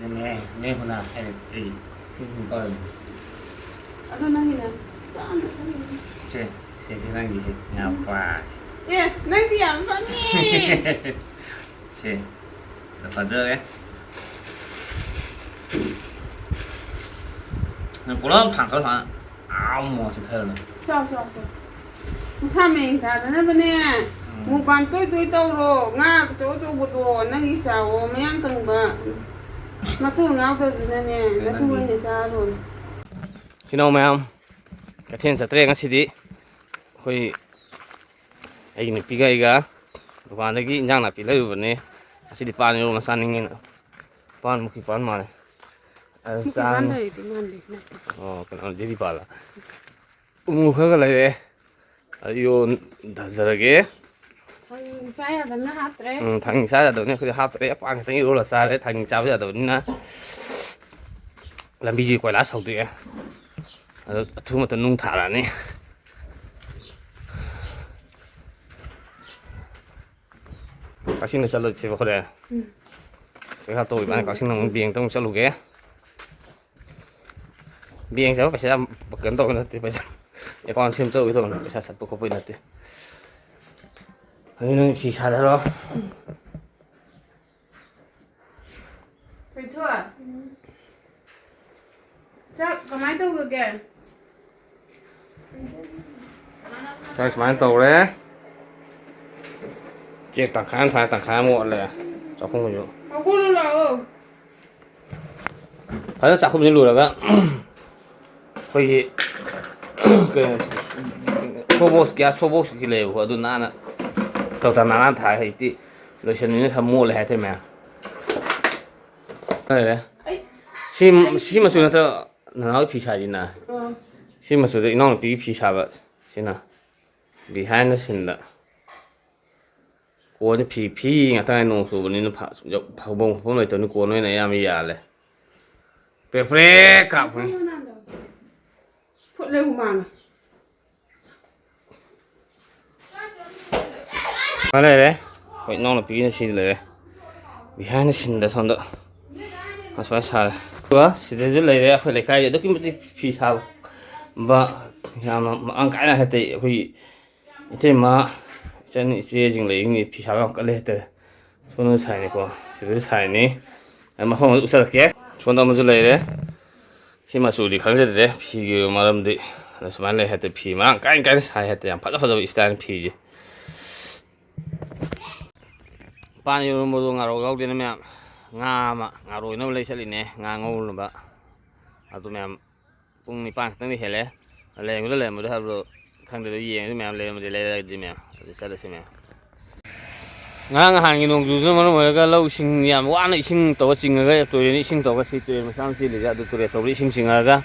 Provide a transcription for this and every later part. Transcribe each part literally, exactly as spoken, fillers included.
ꯅꯦ, ꯅꯦ ꯍꯨꯅꯥ, ꯑꯩꯅ, ꯑꯩ, ꯎꯝ, ꯎꯝ, ꯎꯝ꯫ ꯑꯗꯣ ꯅꯪꯒꯤꯅ ꯆꯥꯝꯃ ꯈꯛꯇꯪ꯫ ꯁꯦ, ꯁꯦ, ꯁꯦ, ꯅꯪꯒꯤꯁꯦ, ꯉꯥꯄꯥ꯫ ꯑꯦ, ꯅꯪꯗꯤ ꯌꯥꯝ ꯄꯪꯉꯦ꯫ ꯁꯦ, ꯐꯖꯔꯦ꯫ ꯅꯪ ꯄꯨꯂꯞ ꯊꯥꯡꯀꯠꯂꯣ, ꯁꯨꯃꯥꯏꯅ꯫ ꯑꯥꯎ, ꯃꯣ, ꯆꯤꯊꯔꯅꯤ꯫ ꯆꯥꯎ, ꯆꯥꯎ, ꯆꯥꯎ꯫ ꯃꯁꯥ ꯃꯌꯦꯡ ꯇꯥꯗꯅꯕꯅꯦ꯫ ꯎꯝ꯫ ꯃꯨꯛꯕꯥꯡ ꯇꯣꯏ ꯇꯣꯏ ꯇꯧꯔꯣ꯫ ꯉꯥ ꯑꯆꯧ ꯑꯆꯧꯕꯗꯣ, ꯅꯪꯒꯤ ꯆꯥꯎꯋꯣ, ꯃꯌꯥꯡ ꯀꯪꯕ꯫ ꯃꯇꯨ ꯌꯥꯎꯗꯕꯗꯨꯅꯅꯦ, ꯅꯪꯒꯤ ꯅꯇꯨ ꯑꯣꯏꯅ ꯆꯥꯔꯣ꯫ ꯏꯆꯤꯟ ꯏꯅꯥꯎ ꯃꯌꯥꯝ, ꯀꯩꯊꯦꯜ ꯆꯠꯇ꯭ꯔꯦ ꯉꯁꯤꯗꯤ꯫ ꯑꯩꯈꯣꯏ, ꯑꯩꯒꯤ ꯅꯨꯄꯤꯒ ꯑꯩꯒ ꯗꯨꯀꯥꯟꯗꯒꯤ ꯏꯟꯖꯥꯡ ꯅꯥꯄꯤ ꯂꯩꯔꯨꯕꯅꯦ꯫ ꯉꯁꯤꯗꯤ ꯄꯥꯟ ꯏꯔꯣꯟꯕ ꯆꯥꯅꯤꯡꯉꯦꯅ꯫ ꯄꯥꯟ ꯃꯨꯀꯤ ꯄꯥꯟ ꯃꯥꯜꯂꯦ꯫ ꯑꯗꯨ ꯆꯥꯔꯅꯤ꯫ ꯃꯨꯀꯤ ꯄꯥꯟ ꯂꯩꯔꯗꯤ ꯃꯥꯟꯗꯦ, ꯅꯠꯇꯦ꯫ ꯑꯣ, ꯀꯩꯅꯣ, ꯖꯤꯔꯤ ꯄꯥꯜꯂ꯫ ꯎꯃꯣꯔꯣꯛ ꯈꯔꯒ ꯂꯩꯔꯛꯑꯦ꯫ ꯑꯗꯨ ꯏꯔꯣꯟꯊꯖꯔꯒꯦ꯫ ꯊꯥꯡꯖꯤꯡ ꯆꯥ ꯌꯥꯗꯕꯅ ꯍꯥꯞꯇ꯭ꯔꯦ꯫ ꯎꯝ, ꯊꯥꯡꯖꯤꯡ ꯆꯥ ꯌꯥꯗꯕꯅꯤꯅ ꯑꯩꯈꯣꯏꯗꯤ ꯍꯥꯞꯇ꯭ꯔꯦ꯫ ꯄꯥꯟ ꯈꯛꯇꯪ ꯏꯔꯣꯜꯂ ꯆꯥꯔꯦ꯫ ꯊꯥꯡꯖꯤꯡ ꯆꯥꯕ ꯌꯥꯗꯕꯅꯤꯅ꯫ ꯂꯝꯕꯤꯁꯤ ꯀꯣꯏꯂꯥꯁ ꯍꯧꯗꯣꯛꯑꯦ꯫ ꯑꯗꯣ ꯑꯊꯨꯕ ꯃꯇꯝꯗ ꯅꯨꯡ ꯊꯥꯔꯛꯑꯅꯤ꯫ ꯀꯛꯆꯤꯡꯗ ꯆꯠꯂꯁꯦꯕ ꯍꯣꯔꯦꯟ꯫ ꯎꯝ꯫ ꯆꯦꯈꯥ ꯇꯧ ꯏꯕꯥꯅꯤ ꯀꯛꯆꯤꯡꯗ ꯑꯃꯨꯛ ꯕꯦꯡꯛꯇ ꯑꯃꯨꯛ ꯆꯠꯂꯨꯒꯦ꯫ ꯕꯦꯡꯛ ꯆꯠꯄ ꯄꯩꯁꯥ ꯌꯥꯝ ꯀꯩꯅꯣ ꯇꯧꯕ ꯅꯠꯇꯦ, ꯄꯩꯁꯥ ꯑꯦꯀꯥꯎꯟ ꯁꯦꯝ ꯆꯠꯂꯨꯒꯦ ꯇꯧꯕꯅꯤ, ꯄꯩꯁꯥ ꯆꯠꯄ ꯈꯣꯠꯄꯩ ꯅꯠꯇꯦ꯫ ꯑꯗꯨ ꯅꯪ ꯐꯤ ꯁꯥꯗꯔꯣ꯫ ꯊꯣꯏꯊꯣꯏ꯫ ꯆꯥꯛ ꯀꯃꯥꯏꯅ ꯇꯧꯈ꯭ꯔꯒꯦ? ꯆꯥꯛ ꯁꯨꯃꯥꯏꯅ ꯇꯧꯔꯦ꯫ ꯆꯦꯡ ꯇꯪꯈꯥꯏ ꯑꯃ ꯊꯥꯏ, ꯇꯪꯈꯥꯏ ꯑꯃ ꯑꯣꯠꯂꯦ꯫ ꯆꯥꯛꯈꯨꯝꯒꯤꯁꯨ꯫ ꯍꯧꯒꯠꯂꯨ ꯂꯥꯛꯑꯣ꯫ ꯐꯖꯅ ꯆꯥꯛꯈꯨꯝꯁꯤ ꯂꯣꯏꯔꯒ ꯑꯩꯈꯣꯏꯒꯤ ꯀꯩꯅꯣ, ꯁꯣ ꯕꯣꯛꯁ, ꯒ꯭ꯌꯥꯁ ꯁꯣ ꯕꯣꯛꯁꯀꯤ ꯂꯩꯌꯦꯕꯀꯣ, ꯑꯗꯨ ꯅꯥꯟꯅ ꯇꯧ ꯇꯧ ꯅꯥꯟꯅ ꯊꯥꯏ꯫ ꯍꯧꯖꯤꯛꯇꯤ ꯂꯣꯏꯁꯟꯕꯅꯤꯅ ꯈꯔ ꯃꯣꯠꯂꯦ ꯍꯥꯏꯇꯥꯔꯦ ꯃꯌꯥꯝ꯫ ꯂꯩꯔꯦ꯫ ꯑꯩ ꯁꯤ, ꯁꯤ ꯃꯆꯨ ꯅꯠꯇ꯭ꯔꯣ ꯅꯅꯥꯎꯒꯤ ꯐꯤ ꯁꯥꯔꯤꯁꯤꯅ? ꯑꯥ꯫ ꯁꯤ ꯃꯆꯨꯗ ꯏꯅꯥꯎꯅꯨꯄꯤꯒꯤ ꯐꯤ ꯁꯥꯕ ꯁꯤꯅ꯫ Behind the scene ꯗ꯫ ꯀꯣꯟꯁꯦ ꯐꯤ, ꯐꯤ ꯉꯥꯛꯇ ꯉꯥꯏ, ꯅꯣꯡ ꯆꯨꯕꯅꯤꯅ ꯐ-, ꯐꯧꯐꯝ ꯈꯣꯠꯐꯝ ꯂꯩꯇꯕꯅꯤꯅ ꯀꯣꯟ ꯑꯣꯏꯅ ꯑꯌꯥꯝꯕ ꯌꯥꯜꯂꯦ꯫ ꯄ꯭ꯔꯦꯛ ꯄ꯭ꯔꯦꯛ ꯀꯥꯞꯄꯅꯤ꯫ ꯐꯨꯠꯂꯦ ꯍꯨꯃꯥꯡꯅ꯫ ꯃꯥ ꯂꯩꯔꯦ꯫ ꯑꯩꯈꯣꯏ ꯏꯅꯥꯎꯅꯨꯄꯤꯒꯤꯅ ꯁꯤꯗ ꯂꯩꯔꯦ꯫ Behind the scene ꯗ ꯁꯣꯝꯗ꯫ ꯑꯁꯨꯃꯥꯏꯅ ꯁꯥꯔꯦ꯫ ꯑꯗꯨꯒ ꯁꯤꯗꯁꯨ ꯂꯩꯔꯦ ꯑꯩꯈꯣꯏ ꯂꯩꯀꯥꯏꯒꯤ ꯑꯗꯨꯛꯀꯤ ꯃꯇꯤꯛ ꯐꯤ ꯁꯥꯕ ꯌꯥꯝꯅ ꯃꯔꯥꯡ ꯀꯥꯏꯅ ꯍꯥꯏꯇꯥꯔꯦ꯫ ꯑꯩꯈꯣꯏꯒꯤ ꯏꯇꯩꯃ, ꯏꯆꯟ ꯏꯆꯦꯁꯤꯡ ꯂꯩꯔꯤꯁꯤꯡꯁꯦ ꯐꯤ ꯁꯥꯕ ꯌꯥꯝ ꯀꯜꯂꯦ ꯍꯥꯏꯇꯥꯔꯦ꯫ ꯁꯣꯝꯗ ꯁꯥꯏꯅꯤꯀꯣ, ꯁꯤꯗꯁꯨ ꯁꯥꯏꯅꯤ꯫ ꯑꯩ ꯃꯐꯝ ꯑꯃ ꯎꯠꯆꯔꯛꯀꯦ꯫ ꯁꯣꯝꯗ ꯑꯃꯁꯨ ꯂꯩꯔꯦ꯫ ꯁꯤ ꯃꯆꯨꯗꯤ ꯈꯪꯖꯗ꯭ꯔꯦ ꯐꯤꯒꯤ ꯑꯣꯏꯕ ꯃꯔꯝꯗꯤ꯫ ꯑꯗꯨ ꯁꯨꯃꯥꯏꯅ ꯂꯩ ꯍꯥꯏꯇꯥꯔꯦ꯫ ꯐꯤ ꯃꯔꯥꯡ ꯀꯥꯏꯅ ꯀꯥꯏꯅ ꯁꯥꯏ ꯍꯥꯏꯇꯥꯔꯦ꯫ ꯌꯥꯝ ꯐꯖ ꯐꯖꯕ style ꯐꯤꯁꯦ꯫ ꯄꯥꯟ ꯏꯔꯣꯟꯕꯗꯣ ꯉꯥꯔꯧ ꯌꯥꯎꯗꯦꯅ ꯃꯌꯥꯝ꯫ ꯉꯥ ꯑꯃ ꯉꯥꯔꯧ ꯑꯣꯏꯅꯕ ꯂꯩ ꯆꯠꯂꯤꯅꯦ꯫ ꯉꯥ ꯉꯧꯅꯕ꯫ ꯑꯗꯨ ꯃꯌꯥꯝ ꯄꯨꯡ ꯅꯤꯄꯥꯟ ꯈꯛꯇꯪꯗꯤ ꯍꯦꯜꯂꯦ꯫ ꯂꯩꯔꯝꯒꯗ꯭ꯔꯥ ꯂꯩꯔꯝꯃꯣꯏꯗ꯭ꯔꯥ ꯍꯥꯏꯕꯗꯣ ꯈꯪꯗꯦ꯫ ꯑꯗꯨ ꯌꯦꯡꯉꯁꯤ ꯃꯌꯥꯝ, ꯂꯩꯔꯝꯃꯗꯤ ꯂꯩꯔꯛꯑꯗꯤ ꯃꯌꯥꯝ꯫ ꯑꯗꯨ ꯆꯠꯂꯁꯤ ꯃꯌꯥꯝ꯫ ꯉꯔꯥꯡ ꯅꯍꯥꯟꯒꯤ ꯅꯣꯡꯖꯨꯗꯨꯅ ꯃꯔꯝ ꯑꯣꯏꯔꯒ ꯂꯧ ꯏꯁꯤꯡ ꯌꯥꯝ ꯋꯥꯅ ꯏꯁꯤꯡ ꯇꯧꯔ ꯆꯤꯡꯉꯒ, ꯇꯨꯔꯦꯟ ꯏꯁꯤꯡ ꯇꯧꯔꯒ, ꯁꯤ ꯇꯨꯔꯦꯟ ꯃꯆꯥ ꯑꯃ ꯆꯦꯜꯂꯤꯁꯦ, ꯑꯗꯨ ꯇꯨꯔꯦꯟ ꯑꯆꯧꯕꯗ ꯏꯁꯤꯡ ꯆꯤꯡꯉꯛꯑꯒ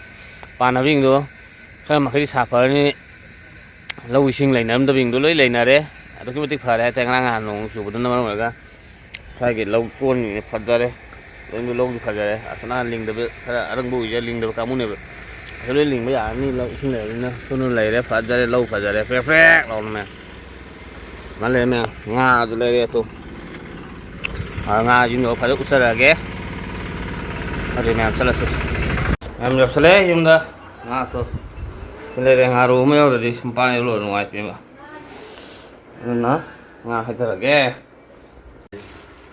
ꯄꯥꯟꯅꯕꯁꯤꯡꯗꯣ ꯈꯔ ꯃꯈꯩꯗꯤ ꯁꯥꯐꯔꯅꯤ꯫ ꯂꯧ ꯏꯁꯤꯡ ꯂꯩꯅꯔꯝꯗꯕꯁꯤꯡꯗꯣ ꯂꯣꯏ ꯂꯩꯅꯔꯦ꯫ ꯑꯗꯨꯛꯀꯤ ꯃꯇꯤꯛ ꯐꯔꯦ ꯍꯥꯏꯇꯥꯔꯦ꯫ ꯉꯔꯥꯡ ꯅꯍꯥꯟ ꯅꯣꯡ ꯆꯨꯕꯗꯨꯅ ꯃꯔꯝ ꯑꯣꯏꯔꯒ ꯁ꯭ꯋꯥꯏꯒꯤ ꯂꯧ ꯀꯣꯟꯁꯤꯡꯁꯦ ꯐꯖꯔꯦ꯫ ꯂꯣꯏꯅ ꯂꯧꯁꯨ ꯐꯖꯔꯦ꯫ ꯑꯁꯣꯝ ꯅꯥꯀꯟ ꯂꯤꯡꯗꯕ, ꯈꯔ ꯑꯔꯪꯕ ꯑꯣꯏꯖ ꯂꯤꯡꯗꯕ ꯀꯥꯡꯕꯨꯅꯦꯕ꯫ ꯑꯗꯨ ꯂꯣꯏ ꯂꯤꯡꯕ ꯌꯥꯔꯅꯤ꯫ ꯂꯧ ꯏꯁꯤꯡ ꯂꯩꯔꯕꯅꯤꯅ꯫ ꯁꯣꯝꯗ ꯂꯩꯔꯦ, ꯐꯖꯔꯦ, ꯂꯧ ꯐꯖꯔꯦ, ꯄ꯭ꯔꯦꯛ ꯄ꯭ꯔꯦꯛ ꯂꯥꯎꯅ ꯃꯌꯥꯝ꯫ ꯃꯥ ꯂꯩꯔꯦ ꯃꯌꯥꯝ꯫ ꯉꯥꯁꯨ ꯂꯩꯔꯦ ꯑꯗꯣ꯫ ꯑ, ꯉꯥ ꯌꯨꯝ ꯌꯧꯔ ꯐꯖꯅ ꯎꯠꯆꯔꯛꯑꯒꯦ꯫ ꯑꯗꯨ ꯃꯌꯥꯝ ꯆꯠꯂꯁꯤ꯫ ꯃꯌꯥꯝ ꯌꯧꯁꯜꯂꯛꯑꯦ ꯌꯨꯝꯗ꯫ ꯉꯥ ꯑꯇꯣ ꯁꯤ ꯂꯩꯔꯦ꯫ ꯉꯥꯔꯧ ꯑꯃ ꯌꯥꯎꯗ꯭ꯔꯗꯤ ꯁꯨꯝ ꯄꯥꯟ ꯏꯔꯣꯟꯕ ꯅꯨꯡꯉꯥꯏꯇꯦꯕ꯫ ꯑꯗꯨꯅ ꯉꯥ ꯍꯩꯊꯔꯒꯦ꯫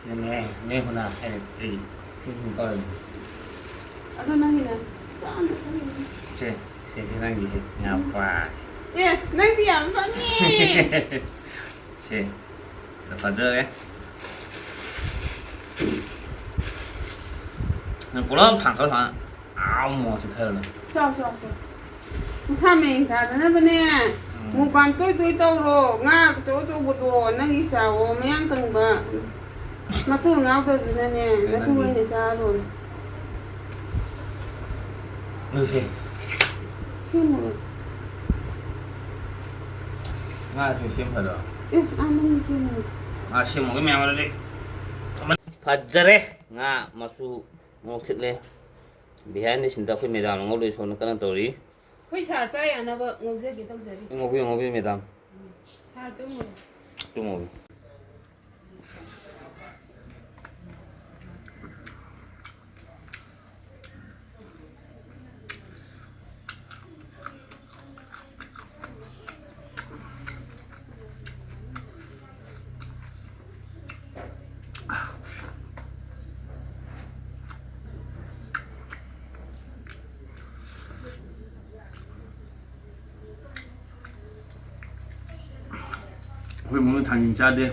ꯅꯦ, ꯅꯦ ꯍꯨꯅꯥ, ꯑꯩ, ꯑꯩ, ꯑꯗꯣ ꯅꯪꯒꯤꯅ ꯆꯥꯝꯗ ꯈꯜꯂꯤꯅꯦ꯫ ꯁꯦ, ꯁꯦ, ꯁꯦ ꯅꯪꯒꯤꯁꯦ ꯉꯥ ꯄꯥꯏ꯫ ꯑꯦ, ꯅꯪꯗꯤ ꯌꯥꯝ ꯄꯪꯉꯦ꯫ ꯁꯦ, ꯐꯖꯔꯦ꯫ ꯅꯪ ꯄꯨꯂꯞ ꯊꯥꯡꯒꯠꯂ ꯁꯨꯃꯥꯏꯅ ꯑꯥꯎ ꯃꯣ ꯆꯤꯊꯔꯅꯤ꯫ ꯆꯥꯎ, ꯆꯥꯎ, ꯆꯥꯎ꯫ ꯃꯁꯥ ꯃꯌꯦꯡ ꯇꯥꯗꯅꯕꯅꯦ꯫ ꯎꯝ꯫ ꯃꯨꯛꯕꯥꯡ ꯇꯣꯏ ꯇꯣꯏ ꯇꯧꯔꯣ꯫ ꯉꯥ ꯑꯆꯧ ꯑꯆꯧꯕꯗꯣ ꯅꯪꯒꯤ ꯆꯥꯎꯋꯣ, ꯃꯌꯥꯡ ꯀꯪꯕ꯫ ꯃꯇꯣꯡ ꯌꯥꯎꯗꯕꯗꯨꯅꯅꯦ, ꯑꯦ, ꯅꯇꯨ ꯅꯪꯒꯤ ꯑꯣꯏꯅ ꯆꯥꯔꯣ꯫ ꯑꯗꯨ ꯁꯦ꯫ ꯁꯦꯝꯃꯨꯔꯣ꯫ ꯉꯥꯁꯨ ꯁꯦꯝ ꯐꯗ꯭ꯔꯣ? ꯑꯦ, ꯑꯥ, ꯅꯪ ꯁꯦꯝꯃꯨꯔꯣ꯫ ꯉꯥ ꯁꯦꯝꯃꯨꯒꯦ ꯃꯌꯥꯝ ꯑꯗꯨꯗꯤ꯫ ꯐꯖꯔꯦ꯫ ꯉꯥ ꯃꯆꯨ ꯉꯧꯊꯠꯂꯦ꯫ Behind the scene ꯗ ꯑꯩꯈꯣꯏ ꯃꯦꯗꯥꯝꯅ ꯉꯧꯗꯣꯏ ꯁꯣꯝꯗ ꯀꯟꯅ ꯇꯧꯔꯤ꯫ ꯑꯩꯈꯣꯏ ꯁꯥꯔ ꯆꯥ ꯌꯥꯅꯕ ꯉꯧꯖꯒꯦ ꯇꯧꯖꯔꯤ꯫ ꯉꯧꯕꯤꯌꯨ, ꯉꯧꯕꯤꯌꯨ, ꯃꯦꯗꯥꯝ꯫ ꯁꯥꯔ ꯇꯨꯝꯃꯨꯔꯣ꯫ ꯇꯨꯝꯃꯨꯔꯣ꯫ ꯑꯩꯈꯣꯏ ꯏꯃꯨꯡꯅ ꯊꯥꯡꯖꯤꯡ ꯆꯥꯗꯦ,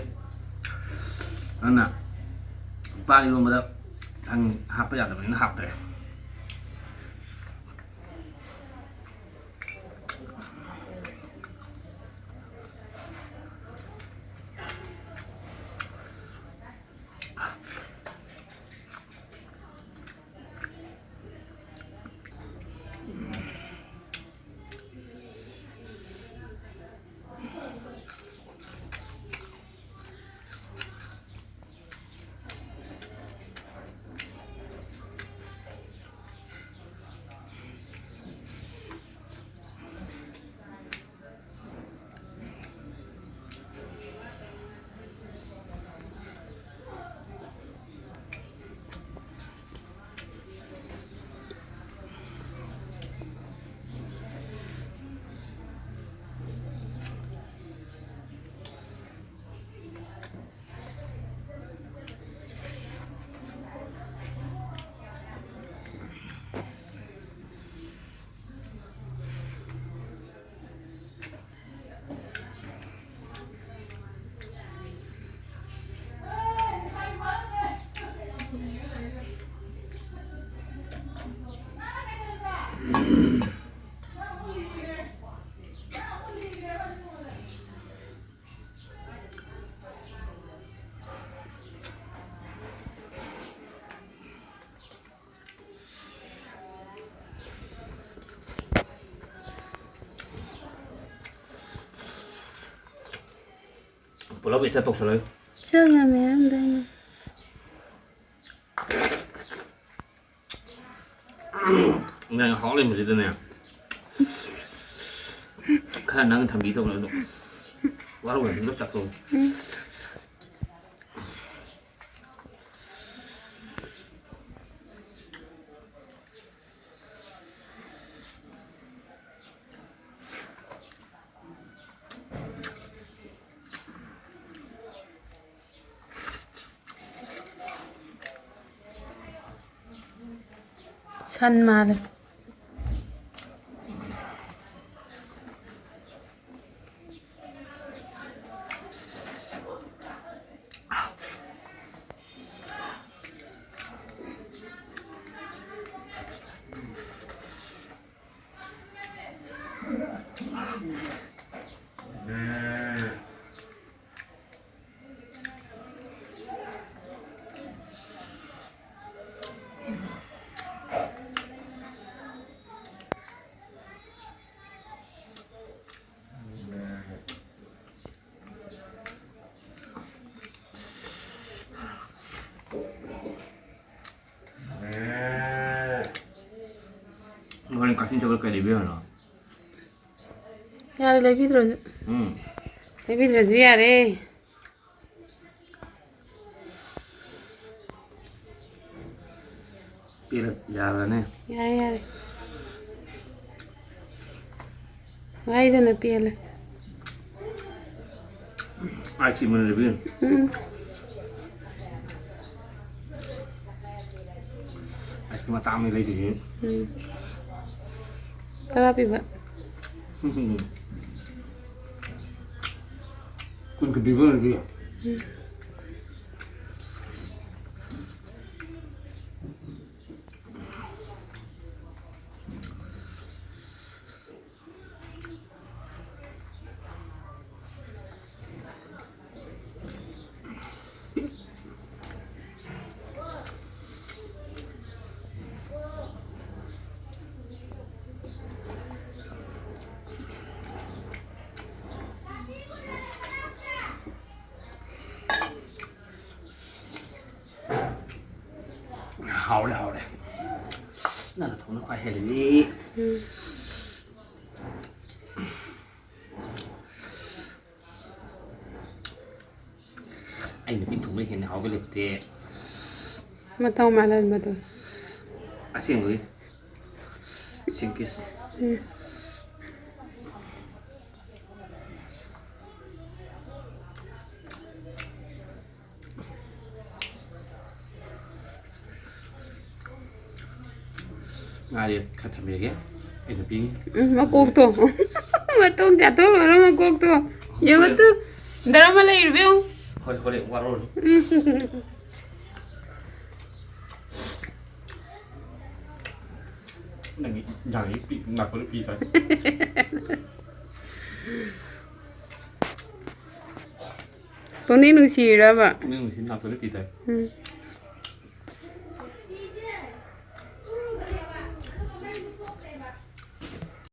ꯑꯗꯨꯅ ꯄꯥꯟ ꯏꯔꯣꯟꯕꯗ ꯊꯥꯡꯖꯤꯡ ꯍꯥꯞꯄ ꯌꯥꯗꯕꯅꯤꯅ ꯍꯥꯞꯇ꯭ꯔꯦ꯫ ꯄꯨꯂꯞ ꯍꯦꯛꯇ ꯇꯧꯁꯜꯂꯣ꯫ ꯆꯥꯛ ꯌꯥꯝ ꯌꯥꯝꯗꯥꯏꯅꯦ꯫ ꯅꯪ ꯍꯥꯎ ꯂꯩꯕꯁꯤꯗꯅꯦ꯫ ꯈꯔ ꯅꯪ ꯊꯝꯕꯤ ꯇꯧꯕꯅꯦ ꯑꯗꯣ꯫ ꯋꯥꯔꯧꯒꯅꯨ, ꯂꯣꯏ ꯆꯥꯊꯣꯛꯑꯣ꯫ ꯁꯟ ꯃꯥꯜꯂꯦ꯫ ꯀꯛꯆꯤꯡ ꯆꯠꯄꯗ ꯀꯩ ꯂꯩꯕꯤꯌꯨ ꯍꯥꯏꯅꯣ? ꯌꯥꯔꯦ, ꯂꯩꯕꯤꯗ꯭ꯔꯁꯨ꯫ ꯎꯝ꯫ ꯂꯩꯕꯤꯗ꯭ꯔꯁꯨ ꯌꯥꯔꯦ꯫ ꯄꯦꯜꯂꯦ, ꯌꯥꯔꯅꯤ꯫ ꯌꯥꯔꯦ, ꯌꯥꯔꯦ꯫ ꯋꯥꯍꯩꯗꯅ ꯄꯦꯜꯂꯦ꯫ ꯑꯥꯏꯁ ꯀ꯭ꯔꯤꯝ ꯑꯣꯏꯅ ꯂꯩꯕꯤꯌꯨ꯫ ꯎꯝ꯫ ꯑꯥꯏꯁ ꯀ꯭ꯔꯤꯝ ꯑꯇꯥꯡꯕ ꯂꯩꯗꯣꯏꯅꯤ꯫ ꯎꯝ꯫ ꯇꯔꯥ ꯄꯤꯕ꯫ ꯀꯨꯟ ꯀꯨꯟ ꯄꯤꯕ ꯑꯣꯏꯅ ꯄꯤꯌꯨ꯫ ꯎꯝ꯫ ꯍꯥꯎꯔꯦ, ꯍꯥꯎꯔꯦ꯫ ꯅꯪꯅ ꯊꯣꯡꯅ ꯈ꯭ꯋꯥꯏ ꯍꯦꯜꯂꯤꯅꯤ꯫ ꯎꯝ꯫ ꯑꯩ ꯅꯨꯄꯤ ꯊꯣꯡꯕ ꯍꯦꯟꯅ ꯍꯥꯎꯕ ꯂꯩꯇꯦ꯫ ꯃꯇꯧ ꯃꯥꯜꯍꯟꯕꯗꯣ꯫ ꯑꯁꯦꯡꯕꯒꯤ ꯁꯤꯡꯀꯤꯁ꯫ ꯎꯝ꯫ ꯉꯥꯔꯤ ꯈꯔ ꯊꯝꯕꯤꯔꯒꯦ꯫ ꯑꯩ ꯅꯨꯄꯤ꯫ ꯎꯝ, ꯃꯀꯣꯛꯇꯣ꯫ ꯃꯇꯣꯡ ꯆꯥꯊꯣꯛ ꯂꯣꯏꯔ ꯃꯀꯣꯛꯇꯣ꯫ ꯌꯦꯡꯉꯣ ꯇꯨ꯫ ꯗ꯭ꯔꯃꯥ ꯂꯩꯔꯤꯕ ꯌꯦꯡꯉꯨ꯫ ꯍꯣꯔꯦꯟ, ꯍꯣꯔꯦꯟ ꯋꯥꯔꯧꯔꯅꯤ꯫ ꯎꯝ꯫ ꯅꯪꯒꯤ ꯏꯟꯖꯥꯡꯁꯤ ꯄꯤ-, ꯅꯥꯇꯣꯟꯗ ꯄꯤ ꯇꯥꯏ꯫ ꯄꯨꯛꯅꯤꯡ ꯅꯨꯡꯁꯤꯔꯕ? ꯄꯨꯛꯅꯤꯡ ꯅꯨꯡꯁꯤ, ꯅꯥꯇꯣꯟꯗ ꯄꯤ ꯇꯥꯏ꯫ ꯎꯝ꯫